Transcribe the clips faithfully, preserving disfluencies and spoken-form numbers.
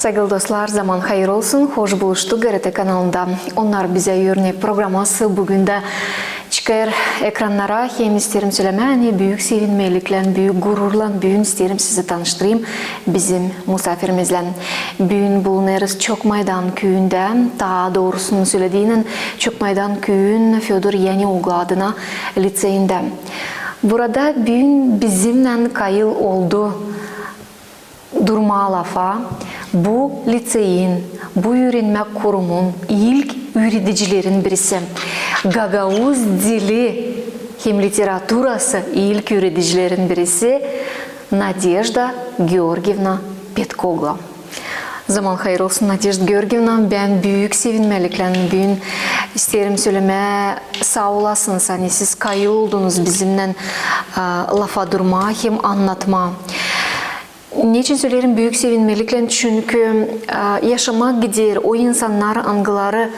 Saygılı dostlar, zaman hayır olsun, hoş buluştuk GRT kanalında. Onnar bizä örnek programası büün dä çıkêr ekrannara, hem isteerim sölemää, ani büük sevinmeliklän, büük gururlan büün isteerim sizi tanıştırayım bizim musaafirimizdän. Büün bulunêrız Çokmaydan küüyündä, taa doorusunu sölediynän, Çokmaydan küüyün Födor Yanioglu adına liţeyindä. Burada büün bizimnän kayıl oldu durmaa lafa bu liţeyin, bu üürenmäk kurumun ilk üüredicilerin birisi, gagauz dili hem literaturası ilk üüredicilerin birisi Nadežda Georgievna Petkoglu. Zaman hayır olsun, Nadežda Georgievna, bän büük sevinmeliklän büün isteerim sölemää, saa olasınız, ani siz kayıl oldunuz bizimnän, a, lafa durmaa hem annatmaa. Neçin söleerim büük sevinmeliklän? Çünkü, a, yaşamak gider, o insannar, angıları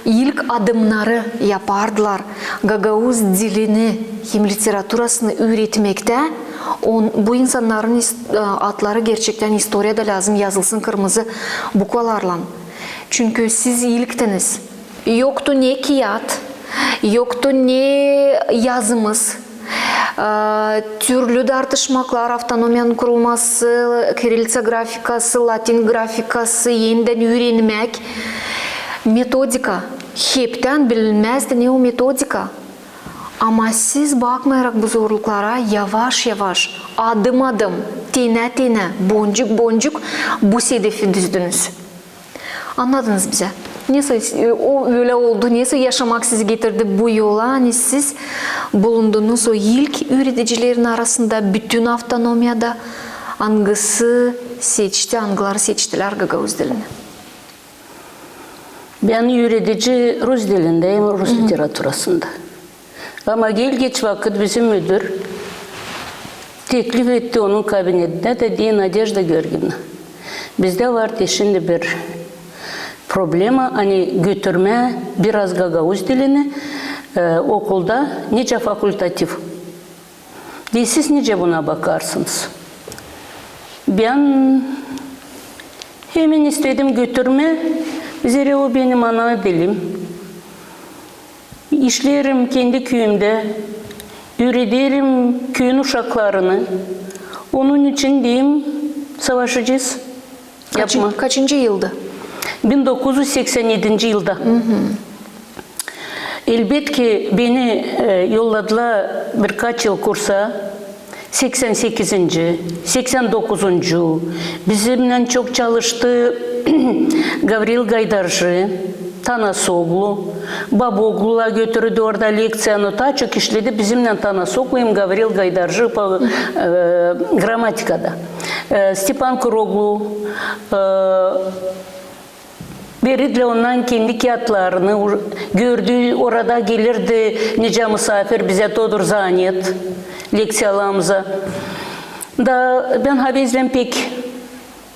ilk adımnarı yapardılar gagauz dilini hem literaturasını üüretmektä, on-, bu insannarın is-, a, adları gerçektän istoriyada lääzım yazılsın kırmızı bukvalarlan. Çünkü siz ilktiniz. Yoktu ne kiyat, yoktu ne yazımız. A, türlü dartışmaklar, avtonomiyanın kurulması, kiriliţa grafikası, latin grafikası, enidän üürenmäk, metodika. Heptän bilinmäzdi, ne o metodika. Ama siz, bakmayarak bu zorluklara, yavaş-yavaş, adım-adım, tenä-tenä, boncuk-boncuk bu sedefi düzdünüz. Annadınız bizä, nesoy, e, o ölä oldu, nesoy yaşamak sizi getirdi bu yola, ani siz bulundunuz o ilk üüredicilerin arasında bütün avtonomiyada, angısı seçti, angıları seçtilär gagauz dilini. Bän üüredici rus dilindä hem rus literaturasında. Ama gel-geç vakıt bizim müdür teklif etti onun kabinetinä dä, deer: Nadežda Georgievna, bizdä var te şindi bir problema, ani götürmää biraz gagauz dilini, e, okulda nicä fakultativ. Deer, siz nicä buna bakarsınız? Bän hemen istedim götürmää, zerä o benim ana dilim. İşleerim kendi küüyümdä, üürederim küüyün uşaklarını. Onun için, deerim, savaşacez. Kaçın-, yapmaa. Kaçıncı yıldı? Bin dokuz üz seksän edinci yılda. Elbetki, beni, e, yolladılar birkaç yıl kursa. Seksän sekizinci, seksän dokuzuncu. Bizimnän çok çalıştı Gavril Gaydarjı, Tanasoglu, Baboglular götürdü orada lekţiya, no taa çok işledi bizimnän Tanasoglu hem Gavril Gaydarjı po, e, gramatikada. E, Stepan Kuroglu, e, Verdilär ondan kendi kiyatlarını, gördü, orada gelirdi nicä musaafir bizä, todur zanet, lekţiyalarımıza. Da bän havezlän pek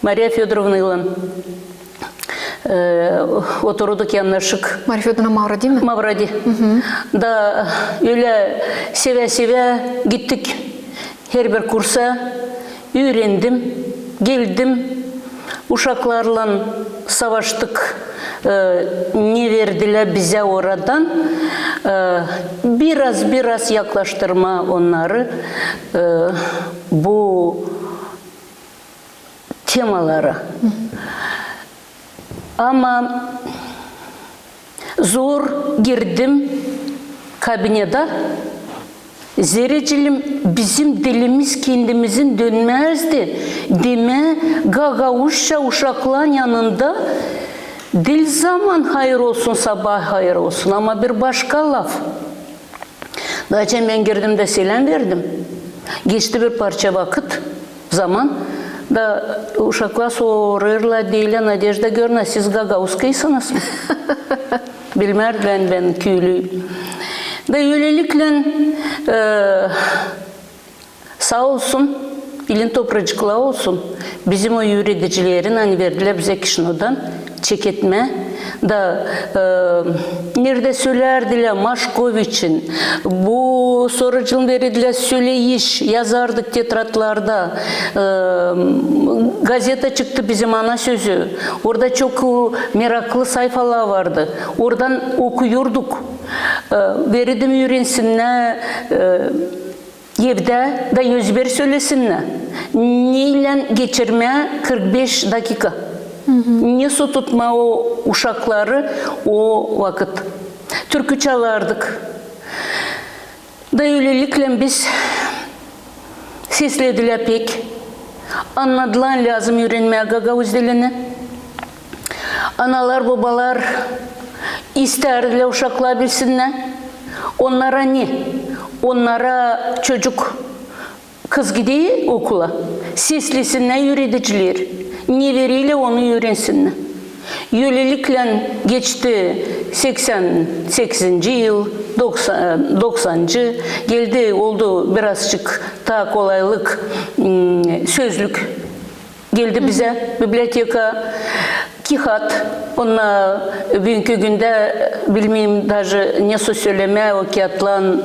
Mariya Födorovnaylan, e, otururduk yannaşık. Mariya Födorovna Mavradi mi? Mavradi. Da ölä sevä-sevä gittik herbir kursa, üürendim, geldim, uşaklarlan savaştık, e, ne verdilär bizä oradan, e, biraz-biraz yaklaştırmaa onnarı, e, bu temalara. Ama zor girdim kabineda. Zerä, deerim, bizim dilimiz kendimizin dönmäzdi demää gagauzça uşaklan yanında. Diil zaman hayır olsun, sabaa hayır olsun, ama bir başka laf. Da açan bän girdim da seläm verdim. Geçti bir parça vakıt, zaman. Da uşaklar sorêrlar, deerlär: Nadežda Georgievna, siz gagauzkaysınız mı? Bilmärdilär, ani bän küülüyüm. Da ölelikle, e, saa olsun, ilin topracıkları olsun, bizim o üüredicilerin, ani verdilär bizä Kişinövdan çeketmää Da, e, neredä sölärdilär Maşkoviçin, bu soroçun vererdilär söleyiş, yazardık tetradlarda. E, gazeta çıktı bizim, "Ana sözü". Orada çok, e, meraklı sayfalar vardı. Oradan okuyurduk. E, verirdim üürensinnär, e, evdä da özber sölesinnär, neylän geçirmää kırk beş dakika. Nesoy tutmaa o uşakları o vakıt. Türkü çalardık. Da ölelikle biz sesledilär pek. Annadılar, lääzım üürenmää gagauz dilini. Analar, bobalar istärdilär uşaklar bilsinnär. Onnara ne? Onnara çocuk, kız gider okula, seslesinnär üüredicileri, ne vereylär, onu üürensinnär. Ölelikle geçti seksän sekizinci yıl, doksan, doksancı, geldi, oldu birazçık taa kolaylık, m, sözlük geldi bizä, biblioteka, kiaat, onnar büünkü gündä, bilmeerim, daje nesoy sölemää, o kiaatlan,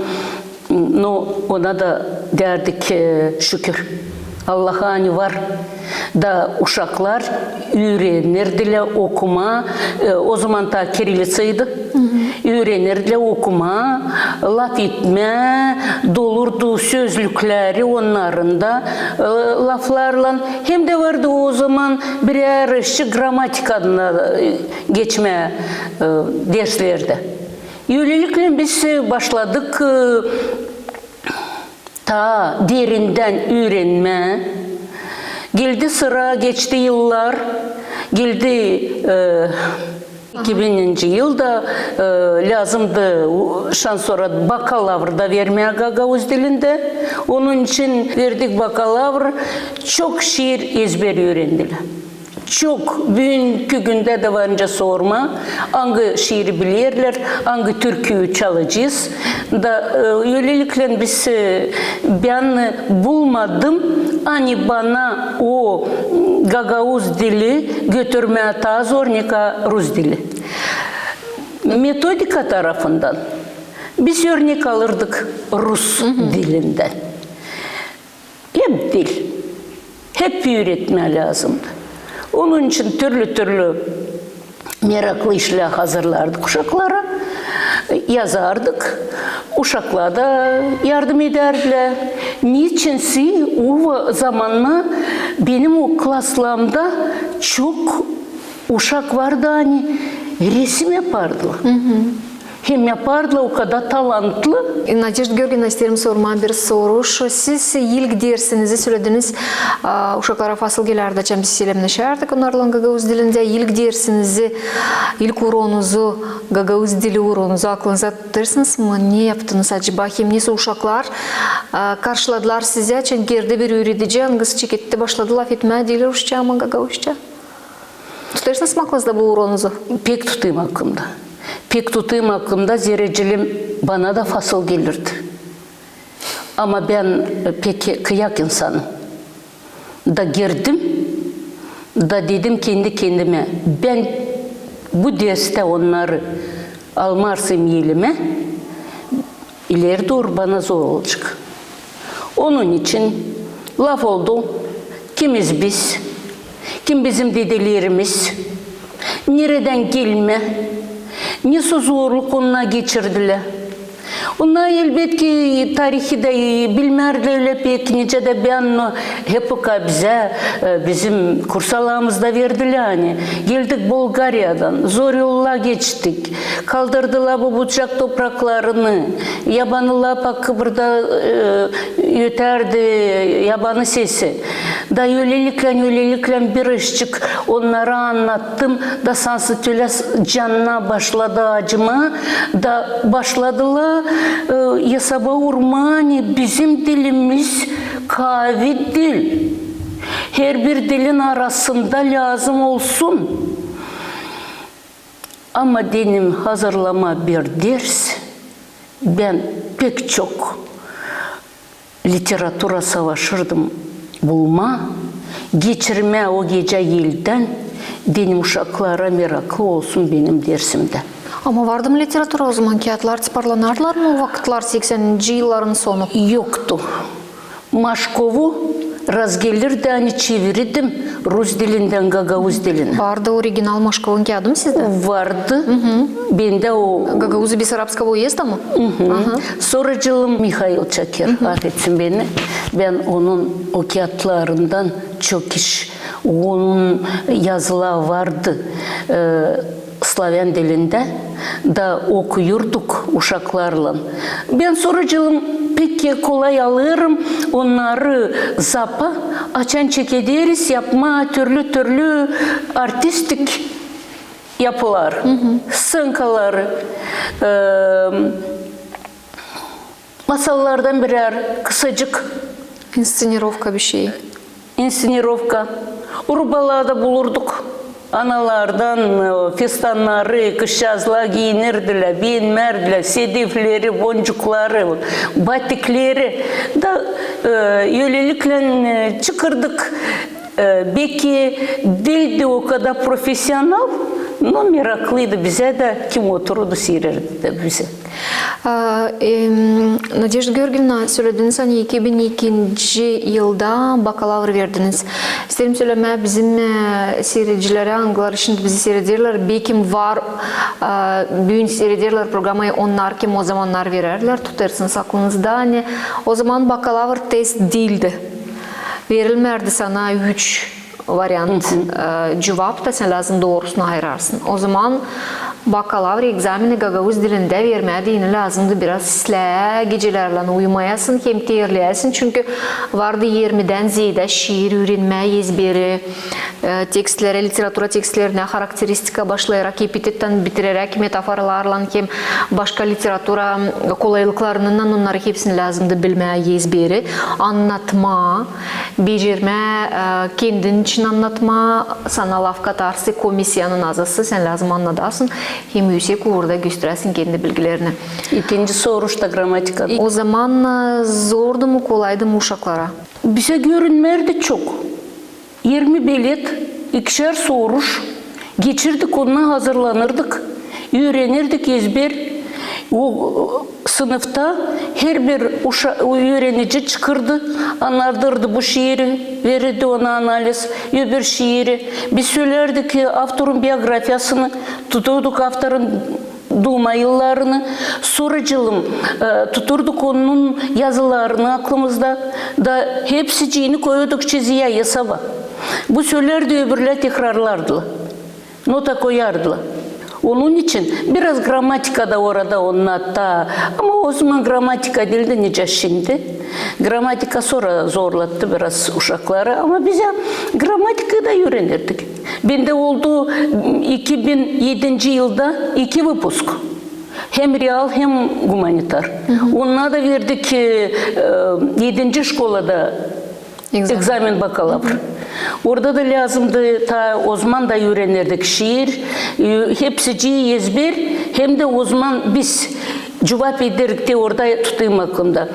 no, ona da deyärdik, e, şükür Allaha, ani var. Da uşaklar üürenirdilär okumaa, e, ozaman taa kirilitsaydı. Üürenirdilär okumaa, lafetmää, dolurdu sözlükleri onnarın da, e, laflarlan. Hem dä vardı ozaman birär işçik grammatikadan, e, geçmää, e, derslerdä. Ölelikle biz, e, başladık, e, taa derindän üürenmää. Geldi sıra, geçti yıllar, geldi, e, iki bininci yılda, e, lääzımdı, u, şansora bakalavr da vermää gagauz dilindä. Onun için verdik bakalavr, çok şiir ezber üürendilär. Çok, büünkü gündä dä varınca sormaa, angı şiiri bilerlär, angı türküyü çalacez. Da, e, ölelikle biz, e, bän bulmadım, ani bana o gagauz dili götürmää taa zor, nika rus dili. Metodika tarafından biz örnek alırdık rus dilindän. Hep dil, hep üüretmää lääzımdı. Onun için türlü-türlü meraklı işlär hazırlardık uşaklara, yazardık. Uşaklar da yardım edärdilär. Neçinsä o zamannar benim o klaslarımda çok uşak vardı, ani resim yapardılar. Hem yapardılar o kadar talantlı. Nadejda Georgievna, isteerim sormaa bir soruş. Siz ilk dersinizi sölediniz, a, uşaklara fasıl gelärdi, açan biz selemneşärdik onnarlan gagauz dilindä. İlk dersinizi, ilk uronuzu, gagauz dili uronuzu aklınızda tutêrsınız mı? Ne yaptınız acaba? Hem nesoy uşaklar, a, karşıladılar sizi, açan girdi bir üüredici, angısı çeketti, başladı lafetmää, diil rusça, ama gagauzça. Tutêrsınız mı aklınızda bu uronuzu? Pek tutêrım aklımda. Pek tutêrım aklımda, zerä bana da fasıl gelirdi. Ama bän, e, pek kıyak insanım. Da girdim, da dedim kendi-kendimä, bän bu derstä onnarı almarsam elimä, ileri dooru bana zor olacek. Onun için laf oldu, kimiz biz, kim bizim dedelerimiz, neredän gelmä, nesoy zorluk onnar geçirdilär. Onnar, elbetki, tarihi dä bilmärdilär ölä pek, nicä dä bän, no hep o kadar bizä, e, bizim kursalarımızda verdilär, ani geldik Bulgariyadan, zor yollar geçtik, kaldırdılar bu bucak topraklarını, yabanılar bakıp burada, e, ötärdi yabanı sesi. Da ölelikle, ölelikle bir işçik onnara annattım, da sansın tölä cannar başladı acımaa, da başladılar, e, esaba urmaa, ani bizim dilimiz kaavi dil. Herbir dilin arasında lääzım olsun. Ama deyni hazırlamaa bir ders, bän pek çok literatura savaşırdım bulmaa, geçirmää o gecä eldän, Benim uşaklara meraklı olsun benim dersimdä. Ama vardı mı literatura o zaman? Kiyatlar tiparlanardılar mı o vakıtlar, seksenincä yılların sonu? Yoktu. Maşkovu razgelerdim, ani çevirirdim rus dilindän gagauz dilinä. Vardı original Maşkovun kiyadı mı sizdä? Vardı. Bendä o... Gagauz-Besarabskogo uyezda mı? Aha. Soracılım Mihail Çaker, afetsin beni. Bän onun o kiyatlarından çok iş, onun yazıları vardı, e, slavän dilindä, da okuyurduk uşaklarlan. Bän soracılım pek kolay alêrım onnarı zapa, açan çekederiz yapmaa türlü-türlü artistik yapılar, sţenkaları, e, masallardan birär kısacık. İnscenirovka bişey. İnscenirovka. Rubaları da bulurduk. Analardan, e, festannarı, kızçaazlar giinirdilär, beenmärdilär, sedefleri, boncukları, batikleri. Da, e, öleliklän, e, çıkırdık. E, beki diildi o kadar profesional, no meraklıydı bizä dä, kim otururdu, siirerdi dä bizä. A, em, Nadejda Georgievna, sölediniz, ani iki bin ikinci yılda bakalavr verdiniz. İsteerim sölemää bizim, e, siiredicilerä, angıları şindi bizi siirederlär, bekim var, e, büün siirederlär programayı, onnar kim o zamannar verärdilär, tutarırsınız aklınızda, ani o zaman bakalavr test diildi. Verilmärdi sana üç variant, e, cuvap da sän lääzım doorusunu ayırarsın. O zaman bakalavr egzameni gagauz dilindä vermää deyni lääzımdı biraz islää, gecälerlän uyumayasın hem terleyäsin, çünkü vardı irmidän zeedä şiir üürenmää ezberi, e, tekstlerä, literatura tekstlerinä harakteristika başlayarak epitettän bitireräk metaforalarlan hem başka literatura kolaylıklarınnan onnarı hepsini lääzımdı bilmää ezberi, annatmaa, becermää, e, kendin için annatmaa, sana lafkatarsı, komissiyanın azası, sän lääzım annadasın hem üüsek uurda gösteräsin kendi bilgilerini. İkinci soruş da grammatika. O zaman, e, zordu mu, kolaydı mı uşaklara? Bizä görünmärdi çok. İrmi belet, ikişär soruş geçirdik, ondan hazırlanırdık, üürenirdik ezber. O, o sınıfta herbir uşa-, üürenici çıkırdı, annadırdı bu şiiri, verirdi ona analiz, öbür şiiri. Biz sölärdik, e, avtorun biografiyasını, tuturduk avtorun duuma yıllarını, soracılım, e, tuturduk onun yazılarını aklımızda, da hepsicini koyurduk çiziyä, esaba. Bu sölärdi, öbürlär tekrarlardılar. Nota koyardılar. Onun için biraz grammatika da orada onnatta, ama o zaman grammatika diildi nicä şindi. Grammatika sora zorlattı biraz uşakları, ama bizä grammatikayı da üürenirdik. Bendä oldu iki bin edinci yılda iki выпуск. Hem real, hem гуманитар. Onnar da verdik, e, e, edinci şkolada egzamen, bakalavr. Orada da lääzımdı, taa ozaman da üürenirdik şiir, e, hepsicii ezber, hem dä ozaman biz cuvap ederdik, te orada tutêrım aklımda.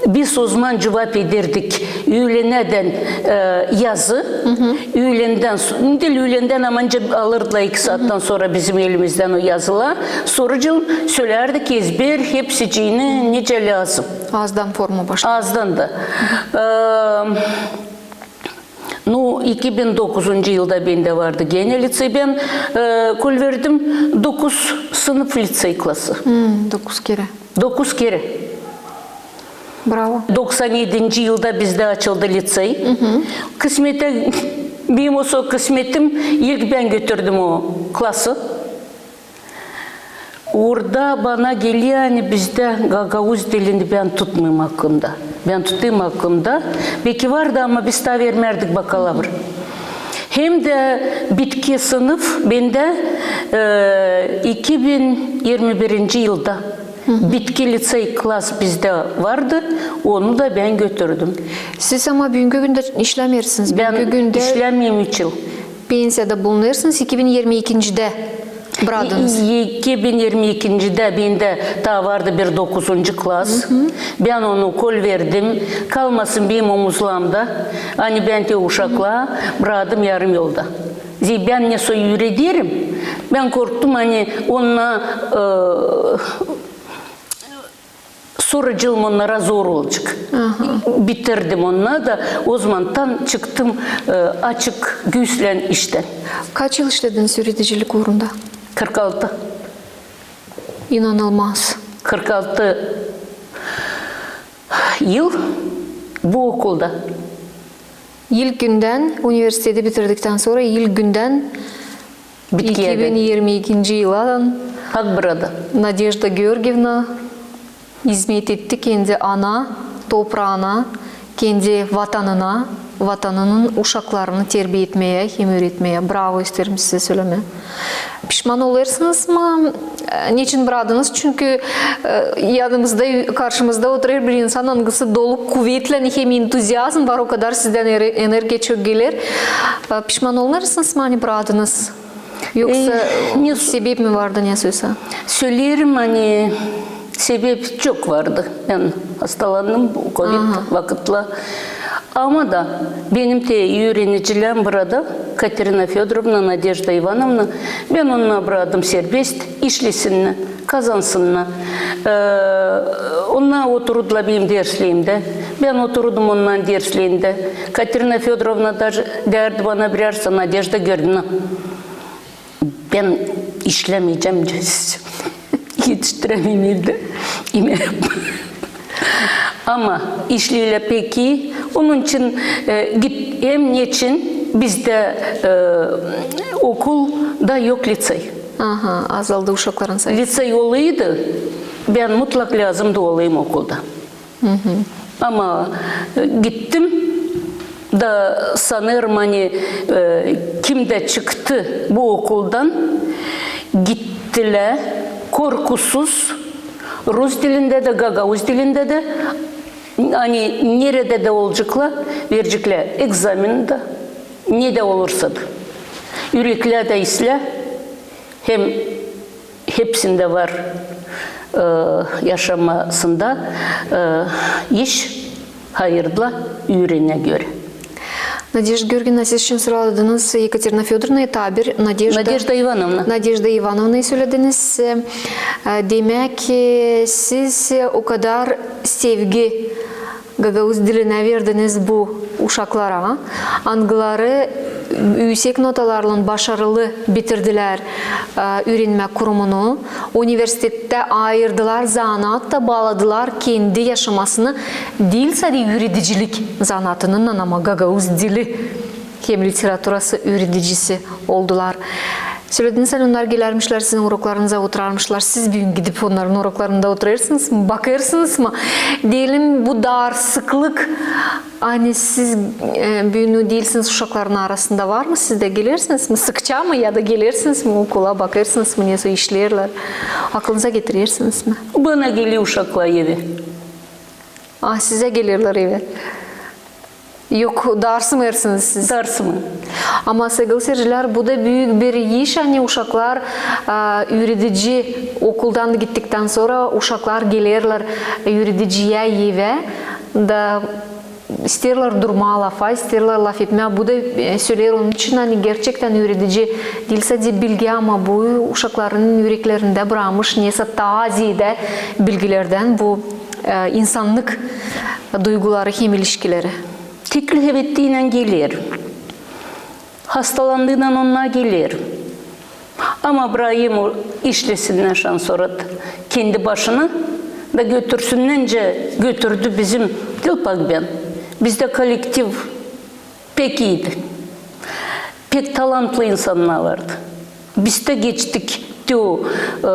Biz ozaman cuvap ederdik üülenädän, e, yazı, üülendän, s-, diil üülendän, ama ancak alırdılar iki saattan sora bizim elimizdän o yazılar. Soracılım sölärdik ezber hepsicini, nicä lääzım. Azdan forma başladı. Azdan da. E, Nu, iki bin dokuzuncu yılda bendä vardı genä litsey. Bän, e, kol verdim dokuz sınıf litsey klası. Hmm, dokuz kerä. Dokuz kerä. Bravo. Doksan edinci yılda bizdä açıldı litsey. Kısmetä, benim olsa kısmetim, ilk bän götürdüm o klası. Orada bana geliyor, ani bizdä gagauz dilini bän tutmêêrım aklımda. Bän tutêrım aklımda. Beki vardı, ama biz taa vermärdik bakalavr. Hem dä bitki sınıf bendä, e, iki bin irmi birinci yılda. Bitki litsey klas bizdä vardı, onu da bän götürdüm. Siz ama büünkü gündä işlämeersiniz. Bän işlämeerim üç yıl. Pensiyada bulunêrsınız, iki bin irmi ikincidä bradınız. İ-, iki bin irmi ikincidä bendä taa vardı bir dokuzuncu klas. Bän onu kol verdim, kalmasın benim omuzlarımda. Ani bän te uşakları bradım yarım yolda. Bän ne soy üürederim, bän korktum, ani onnar, e, sora cılım onnara zor olacek. Bitirdim onnarı da, ozamandan çıktım, e, açık güüslän iştän. Kaç yıl işlediniz üüredicilik uurunda? Kırk altı. İnanılmaz. Kırk altı yıl bu okulda. İlk gündän, universiteti bitirdiktän sora ilk gündän iki bin irmi ikinci yıladan Nadejda Georgievna izmet etti kendi ana topraana, kendi vatanına, vatanının uşaklarını terbiya etmää hem üüretmää. Bravo isteerim sizä sölemää. Pişman olêrsınız mı? E, neçin bradınız? Çünkü, e, yanımızda, karşımızda oturêr bir insan, angısı dolu kuvetlän hem entuziazm var, o kadar sizdän er-, energiya çok geler. E, pişman olêrsınız mı, ani bradınız? Yoksa sebep mi vardı, ne soysa? Söleerim, ani sebep çok vardı. Bän hastalandım bu kovid vakıtlar. Ama da benim te üürenicilär burada, Katerina Födorovna, Nadejda İvanovna, bän onnarı bradım serbest, işlesinnär, kazansınnar. E, onnar oturêrdılar benim derslerimdä, bän oturêrdım onnarın derslerindä. Katerina Födorovna даже deerdi bana birär saa: Nadejda Georgievna, bän işlämeyecäm, etiştirämeerim evdä. Ama işleerlär pek ii. Onun için, e, git-, hem neçin bizdä, e, okulda yok lisey. Aha, azaldı uşakların sayısı. Lisey olaydı, bän mutlak lääzımdı olayım okulda. Ama, e, gittim da sanêrım, ani, e, kim dä çıktı bu okuldan, gittilär korkusuz, rus dilindä dä, gagauz dilindä dä, ani neredä dä olaceklar, vereceklär egzameni dä, ne dä olursa da. Üreklär dä islää, hem hepsindä var, e, yaşamasında, e, iş, hayırlı, üürenä görä. Nadejda Georgievna, siz şindi soradınız Ekaterina Födorovnayı, taa bir Nadejda, Nadejda İvanovna. Nadejda İvanovnayı sölediniz. E, demäk, e, siz o kadar sevgi gagauz dilinä verdiniz bu uşaklara, angıları üüsek notalarlan başarılı bitirdilär, e, üürenmäk kurumunu, universitettä ayırdılar zanaat da baaladılar kendi yaşamasını, diil sade üüredicilik zanaatınnan, ama gagauz dili hem literaturası üüredicisi oldular. Sölediniz, ani onnar gelärmişlär sizin uroklarınıza, oturarmışlar. Siz büün gidip onnarın uroklarında oturêrsınız mı, bakêrsınız mı? Deyelim, bu darsıklık, ani siz, e, büün diilsiniz uşakların arasında, var mı sizdä? Gelärsiniz mi sıkça mı, ya da gelärsiniz mi okula, bakêrsınız mı, ne soy işleerlär? Aklınıza getirärsiniz mi? Bana geler uşaklar evä. A, sizä gelerlär evä. Yok, darsım versiniz siz. Darsımı. Ama, saygılı seyircilär, bu da büük bir iş, ani uşaklar, a, üüredici okuldan gittiktän sora uşaklar gelerlär, e, üürediciyä evä da isteerlär durmaa lafa, isteerlär lafetmää. Bu da, e, söleer onun için, ani gerçektän üüredici diil sade bilgi, ama bu uşakların üreklerindä brakmış nesä taa zeedä bilgilerdän bu e, insannık duyguları hem ilişkileri. Teklif ettiynän geler. Hastalandıynan onnar geler. Ama brakêrım o işlesinnär şansora kendi başına da götürsünnär, nicä götürdü bizim Tilpakbän. Bizdä kollektiv pek iiydi. Pek talantlı insannar vardı. Biz dä geçtik te o, e,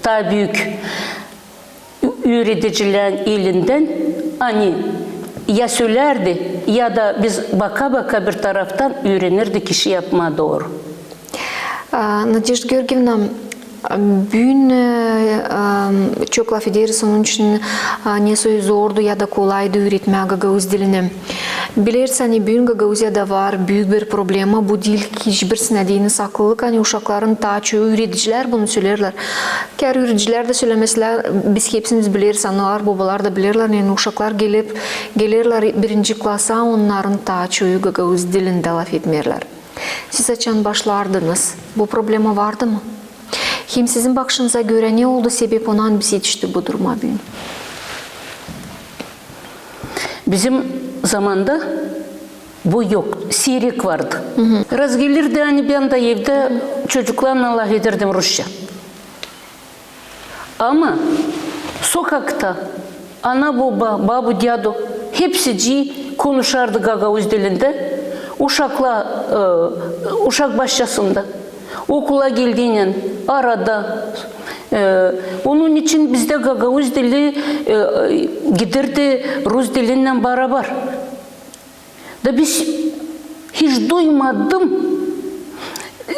taa büük üüredicilerin elindän, ani ya sölärdi, ya da biz baka-baka bir taraftan üürenirdik işi yapmaa dooru. A, Nadejda Georgievna, büün, e, e, çok lafederiz onun için, a, ne soy zordu ya da kolaydı üüretmää gagauz dilini. Bileriz, ani büün Gagauziyada var büük bir problema, bu diil hiçbir sinä deyni saklılık, ani uşakların taa çoyu, üüredicilär bunu söleerlär. Kär üüredicilär dä sölämeselär, biz hepsimiz bileriz, analar, bobalar da bilerlär, ani uşaklar gelip, gelerlär birinci klasa, onnarın taa çoyu gagauz dilindä lafetmeerlär. Siz açan başlardınız, bu problema vardı mı? Hem sizin bakışınıza görä, ne oldu, sebep ondan biz etiştik bu duruma büün? Bizim zamanda bu yok, siirek vardı. Razgelirdi, ani bän dä evdä çocuklarlan lafederdim rusça. Ama sokakta ana, boba, babu, dädu hepsicii konuşardı gagauz dilindä. Uşaklar, e, uşak başçasında, okula geldiynän, arada. E, onun için bizdä gagauz dili, e, giderdi rus dilinnän barabar. Da biz hiç duymadım.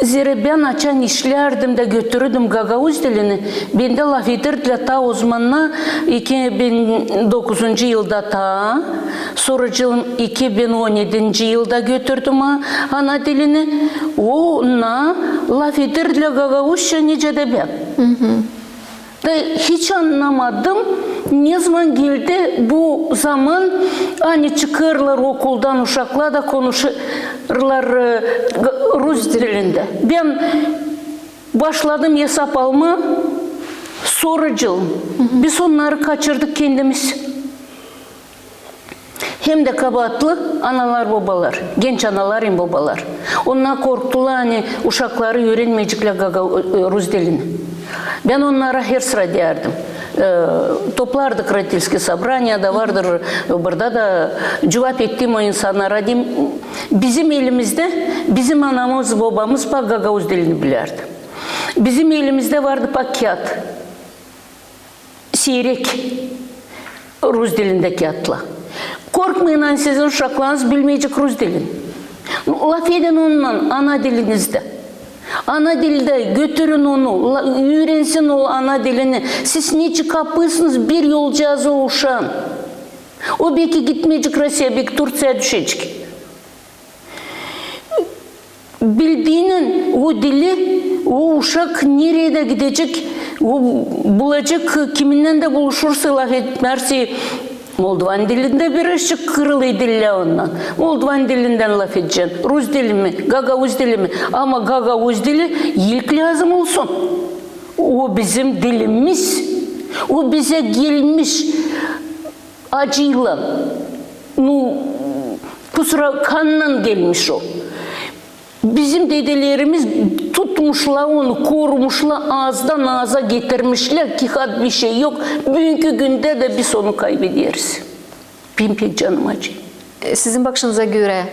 Zerä bän açan işlärdim da götürürdüm gagauz dilini, bendä lafederdilär taa o zamannar, iki bin dokuzuncu yılda taa, sora iki bin on edinci yılda götürdüm a-, ana dilini. Onnar lafederdilär gagauzça nicä dä bän. Da hiç annamadım, nezaman geldi bu zaman, ani çıkêrlar okuldan uşaklar da konuşêrlar, e, g-, rus dilindä. Bän başladım esap almaa sora yıl. Biz onnarı kaçırdık kendimiz. Hem dä kabaatlı analar, bobalar, genç analar hem bobalar. Onnar korktular, ani uşakları üürenmeyeceklär gaga-, e, rus dilini. Bän onnara hersıra deyärdim. E, toplardık родительские собрания da vardır, e, burada da cuvap ettim o insannara, dedim, bizim elimizdä, bizim anamız, bobamız pak gagauz dilini bilärdi. Bizim elimizdä vardı pak kiyat. Siirek rus dilindä kiyatlar. Korkmayın, ani sizin uşaklarınız bilmeyecek rus dilini. Lafedin onunnan ana dilinizdä. Ana dildä götürün onu, la-, üürensin o ana dilini. Siz neçin kapêrsınız bir yolcaazı o uşaan? O beki gitmeyecek Rusiyaya, beki Turţiyaya düşecek. Bildiynän o dili, o uşak neredä gidecek, o bulacek, kiminnän dä buluşursa, lafetmärsi, moldovan dilindä birazçık kırılı dillär ondan. Moldovan dilindän lafedecän. Rus dili mi, gagauz dili mi? Ama gagauz dili ilk lääzım olsun. O bizim dilimiz. O bizä gelmiş acıylan, nu, kusura, kannan gelmiş o. Bizim dedelerimiz tutmuşlar onu, korumuşlar, aazdan aaza getirmişlär, ki hat bişey yok. Büünkü gündä dä biz onu kaybederiz. Benim pek canım acıy. E, sizin bakışınıza görä,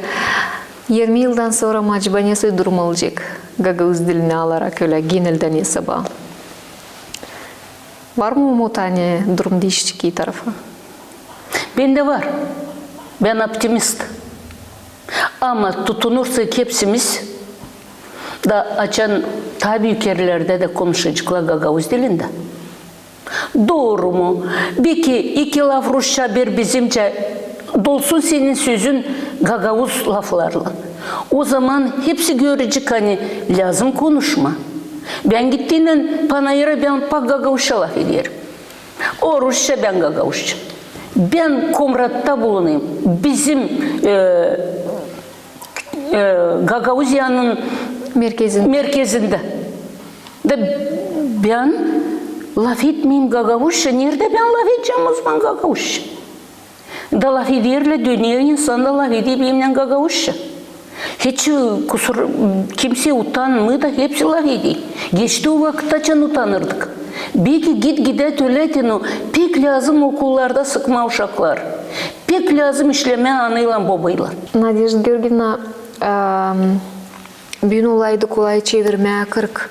irmi yıldan sora mı acaba nesoy durum olacek gagauz dilini alarak ölä geneldän esaba? Var mı umut, ani durum diişecek ii tarafa? Bendä var. Bän optimist. Ama tutunursak hepsimiz, da açan taa büük erlerdä dä konuşaceklar gagauz dilindä. Dooru mu? Beki iki laf rusça, bir bizimcä, dolsun senin sözün gagauz laflarlan. O zaman hepsi görecek, ani lääzım konuşmaa. Bän gittiynän panaira bän pak gagauzça lafederim. O rusça, bän gagauzça. Bän Komratta bulunêrım. Bizim, e, e, Gagauziyanın merkezindä. Da bän lafetmeerim gagauzça. Neredä bän lafedecäm o zaman gagauzça? Da lafederlär, döner insan da lafeder benimnän gagauzça. Hiç, e, kusur, kimsey utanmêêr da hepsi lafeder. Geçti o vakıt, açan utanırdık. Beki git-gidä tölä te, nu, pek lääzım okullarda sıkmaa uşakları. Pek lääzım işlemää anaylan, bobaylan. Nadejda Georgievna, em, büün olaydı kolay çevirmää kırk,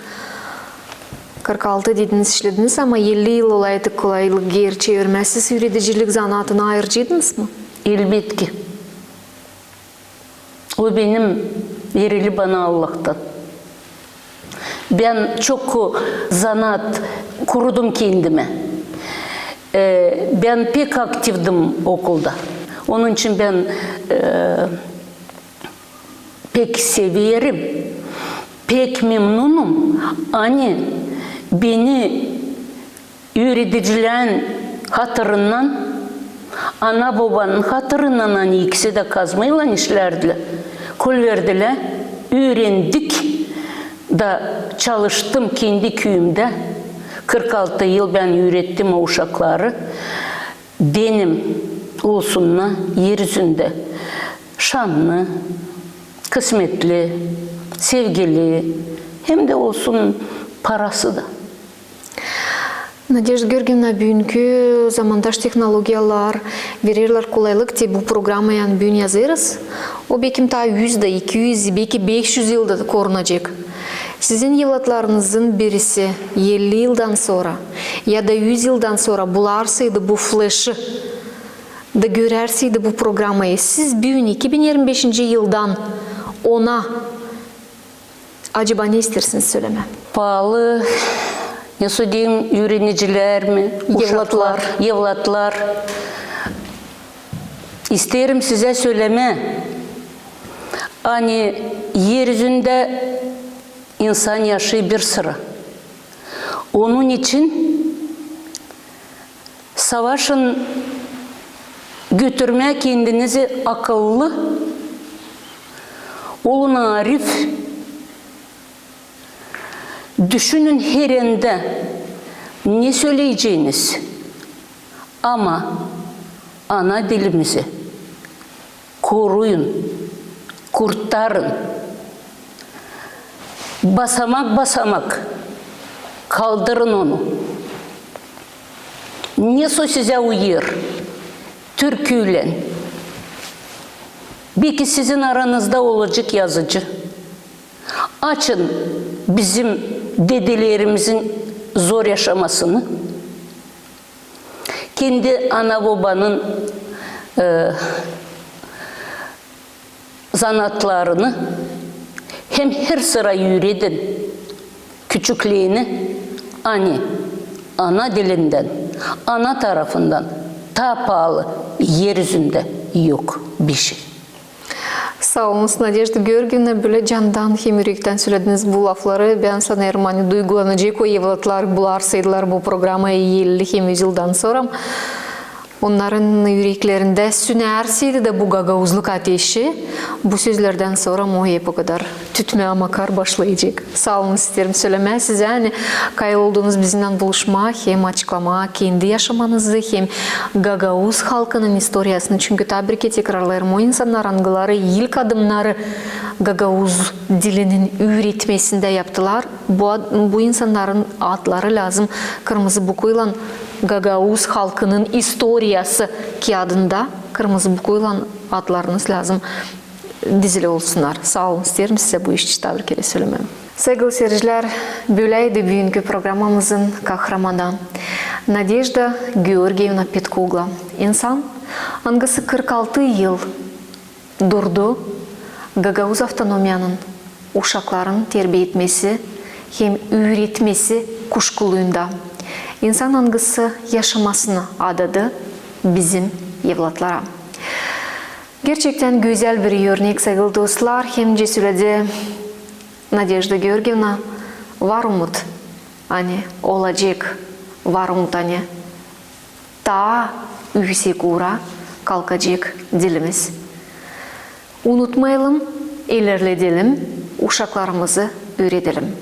kırk altı dediniz, işlediniz, ama elli yıl olaydı kolaylık geeri çevirmää. Siz üüredicilik zanaatını ayıracıydınız mı? Elbetki. O benim verili bana Allahtan. Bän çok zanaat kurudum kendimä. E, bän pek aktivdim okulda. Onun için bän, e, pek severim, pek memnunum, ani beni üüredicilerin hatırından, ana-bobanın hatırından, ani ikisi dä kazmaylan işlärdilär, kol verdilär. Üürendik da çalıştım kendi küüyümdä. Kırk altı yıl bän üürettim o uşakları. Benim olsunnar er üzündä şannı, kısmetli, sevgili, hem dä olsun parası da. Nadejda Georgievna, büünkü zamandaş tehnologiyalar vererlär kolaylık, te bu programaylan büün yazêrız. O bekim taa üz da, iki üz, bekim beş üz yıl da korunacek. Sizin evlatlarınızın birisi elli yıldan sora ya da üz yıldan sora bularsaydı bu fleşi da görärseydi bu programayı, siz büün, iki bin irmi beşinci yıldan ona, acaba ne isteersiniz sölemää? Paalı, ne söleyim, üürenicilär mi? Evlatlar. Uşaklar, evlatlar. İsteerim sizä sölemää, ani er üzündä insan yaşêêr bir sıra. Onun için savaşın götürmää kendinizi akıllı, olun arif, düşünün herendä, ne söleyeceniz. Ama ana dilimizi koruyun, kurtarın. Basamak-basamak kaldırın onu. Ne so sizä uyêr türküylän. Bekim sizin aranızda olacek yazıcı. Açın bizim dedelerimizin zor yaşamasını. Kendi ana-bobanın, e, zanaatlarını hem her sıra üüredin küçüklerini, ani ana dilindän, ana tarafından taa paalı er üzündä yok bişey. Saa olunuz, Nadejda Georgievna, bölä candan hem ürektän sölediniz bu lafları. Bän sanêrım, ani duygulanacek o evlatlar, bularsaydılar bu programayı elli hem üz yıldan sora. Onnarın üreklerindä sünärseydi dä bu gagauzluk ateşi, bu sözlerdän sora o hep o kadar tütmää makar başlayacek. Saa olunuz isteerim sölemää sizä, ani kayıl oldunuz bizimnän buluşmaa hem açıklamaa kendi yaşamanızı hem gagauz halkının istoriyasını. Çünkü taa bir kerä tekrarlêêrım, o insannar, angıları ilk adımnarı gagauz dilinin üüretmesindä yaptılar, bu ad-, bu insannarın adları lääzım kırmızı bukuylan gagauz halkının istoriyası kiyadında kırmızı bukuylan adlarınız lääzım dizili olsunnar. Saa olun, isteerim sizä bu iş için taa bir kerä sölemää. Saygılı seyircilär, böläydi büünkü programamızın kahramanı Nadejda Georgievna Petkugla. İnsan, angısı kırk altı yıl durdu Gagauz avtonomiyanın uşakların terbiya etmesi hem üüretmesi kuşkuluyunda. İnsan, angısı yaşamasını adadı bizim evlatlara. Gerçektän gözäl bir örnek, saygılı dostlar, hem dä söledi Nadejda Georgievna, var umut, ani olacek, var umut, ani taa üüsek uura kalkacek dilimiz. Unutmayalım, ilerledelim, uşaklarımızı üüredelim.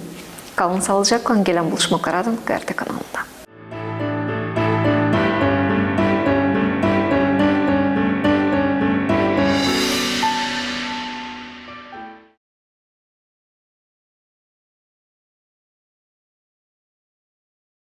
Kalın saalıcaklan, gelän buluşmakaradan K R T kanalında.